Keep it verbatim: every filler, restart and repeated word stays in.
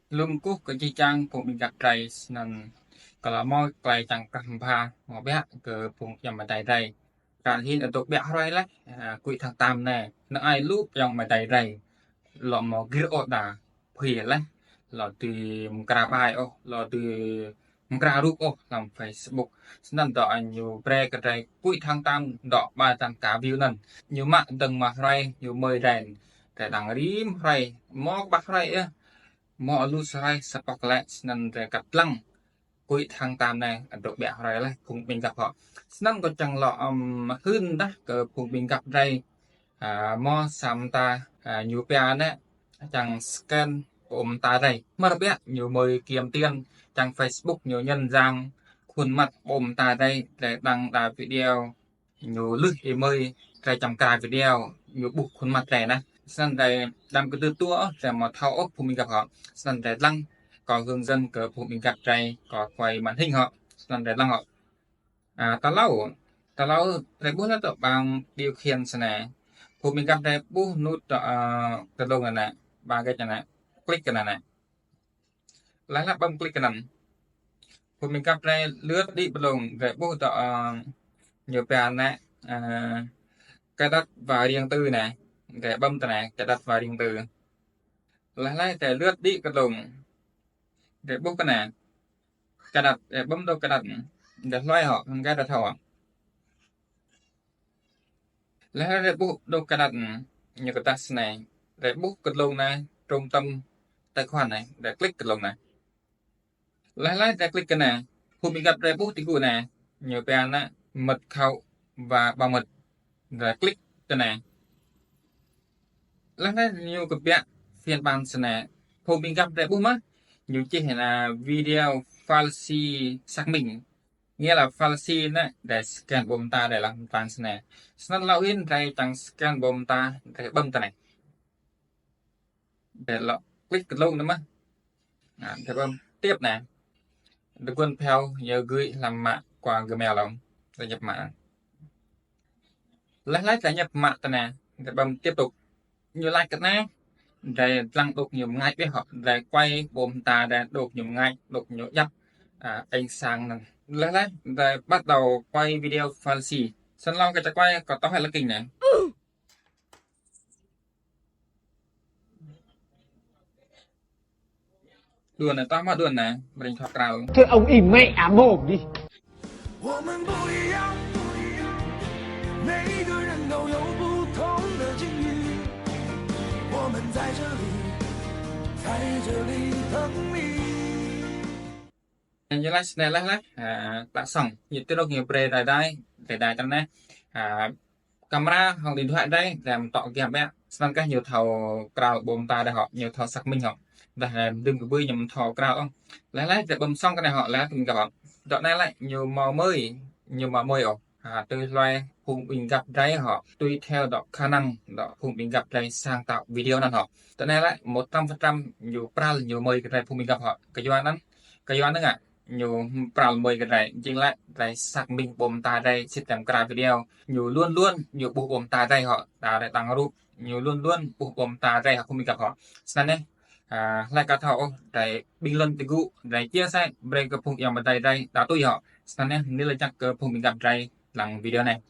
Lŏ kkuh kơ jih jang phung ƀĭng găp drei snăn kơ lŏ mâo klei čiăng kah mbha mâo ƀiă kơ phung ayŏng amai adei drei. Kăn hĭn adôk ƀiă hruê leh, à, kuih tháng tám anei. Năng ai lu ayŏng amai adei drei lŏ mâo gĭr ôh đa, phưi leh, lŏ dưi mkra ƀai ôh, lŏ dưi mkra rup ôh hlăm Facebook. Snăn dŏ ñu brei kơ drei kuih tháng tám dŏ ba trăm K view anăn. Ñu mă dơ̆ng mơ̆ng hruê ñu mơi drei. Drei dơ̆ng rĭm hruê, mâo kƀah hruê yơh. Mâo lu hruê sa pŏk lĕ snăn drei kăt dlăng. Kuih tháng tám anei adôk ƀiă hruê leh phung ƀĭng găp hŏ. Snăn kâo čiăng lŏ, ưm, hưn dah kơ phung ƀĭng găp drei, à, mâo sa mta, à, ñu pia anei, čiăng scan ƀô̆ mta drei. Mơ̆ ƀiă ñu mơi kiêm tiền, čiăng Facebook ñu nhận dạng khuôn mặt ƀô̆ mta drei, drei dơ̆ng đa video. Ñu lưh ih mơi, drei čiăng mkra video, ñu ƀuh khuôn mặt drei anei. Snăn drei đăm kdư̆ tua ôh, drei amâo thâo ôh phung ƀĭng găp hŏ. Snăn drei dlăng, kâo hướng dẫn kơ phung ƀĭng găp drei, kâo quay màn hình hŏ. Snăn drei dlăng hŏ. À, tal êlâo, tal êlâo drei ƀuh leh dŏ bang điều khiển snei. Phung ƀĭng găp drei ƀuh nut dŏ, à, kơ dlông anei, ba gạch anei, click kơ anei. Leh leh bấm click kơ anăn. Phung ƀĭng găp drei lướt đĭ blông, drei ƀuh dŏ, à, ñu pia anei, à, cài đặt và riêng tư anei. Drei bấm tơ anei, cài đặt và riêng tư. Leh leh drei lướt đĭ kơ dlông. Drei ƀuh kơ anei. Cài đặt, drei bấm dŏ cài đặt. Drei hluê hŏ, hăng drei thâo hŏ. Leh leh drei ƀuh dŏ cài đặt, ñu kơ tah snei. Drei ƀuh kơ dlông anei, trung tâm tài khoản anei. Drei click kơ dlông anei. Leh leh drei click kơ anei. Phung ƀĭng găp drei ƀuh ti gŭ anei. Ñu pia anei mật khẩu và bảo mật. Drei click kơ anei. Leh leh ñu kbiă phiên bản snei. Phung ƀĭng găp drei ƀuh mơh. Ñu čih anei video falsi xác minh. Nghĩa là falsi anei, drei scan ƀô̆ mta drei leh mta snei. Snăn lŏ hĭn drei čiăng scan ƀô̆ mta, drei bấm tơ anei. Drei lŏ click kơ dlông anei mơh. À, drei bấm tiếp anei. Dơguôn phiao yơh gửi hlăm mă qua Gmail lŏ. Drei nhập mã. Leh leh drei nhập mã tơ anei, drei bấm tiếp tục. Ñu lač kơ anei, drei dlăng dôk ñu mngač ƀiă hŏ, drei quay ƀô̆ mta drei dôk ñu mngač, dôk ñu djăp, à, ánh sáng anăn. Leh leh drei bắt đầu quay video falsi. Snăn lŏ kơ ča quay, kâo toh lĕ kĭng anei. Đuôn anei, toh mă đuôn anei, brei thâo kral. Thưa ông im mẹ à mồm đi. 我们不一样，每一个人都有不同的境遇。我们在这里，在这里等你。 Ñu lač snei leh leh, à, klă sŏng. Ñu ti anôk ñu brei drei đai, drei đai tơ anei. À, camera hŏng điện thoại drei, drei mtŏ giăm ƀiă. Snăn kơh ñu thâo kral ƀô̆ mta drei hŏ, ñu thâo xác minh hŏ. Dah, à, dưm kbưi ñu mthâo kral ôh. Leh leh drei bấm sŏng kơ anei hŏ, leh tŭm găp hŏ. Dŏ anei lĕ ñu mâo mơi, ñu mâo mơi ôh. À, tui hluê phung ƀĭng găp drei hŏ, tùy theo dŏ khả năng dŏ phung ƀĭng găp drei sáng tạo video anăn hŏ. Dŏ anei lĕ một trăm phần trăm ñu pral ñu mơi kơ drei phung ƀĭng găp hŏ. Kyua anăn, kyua anăn ngă, ñu pral mơi kơ drei, jing lĕ drei xác minh ƀô̆ mta drei, sĭt čiăng mkra video. Ñu luôn luôn, ñu ƀuh ƀô̆ mta drei hŏ, đa drei đăng rup, ñu luôn luôn ƀuh ƀô̆ mta drei hŏ phung ƀĭng găp hŏ. Snăn anei, à, hlei ka thâo ôh, drei bình luận ti gŭ, drei chia sẻ, brei kơ phung ayŏng amai adei drei, đa tui hŏ. Snăn anei, anei lač jăk kơ phung ƀĭng găp drei, dlăng video anei.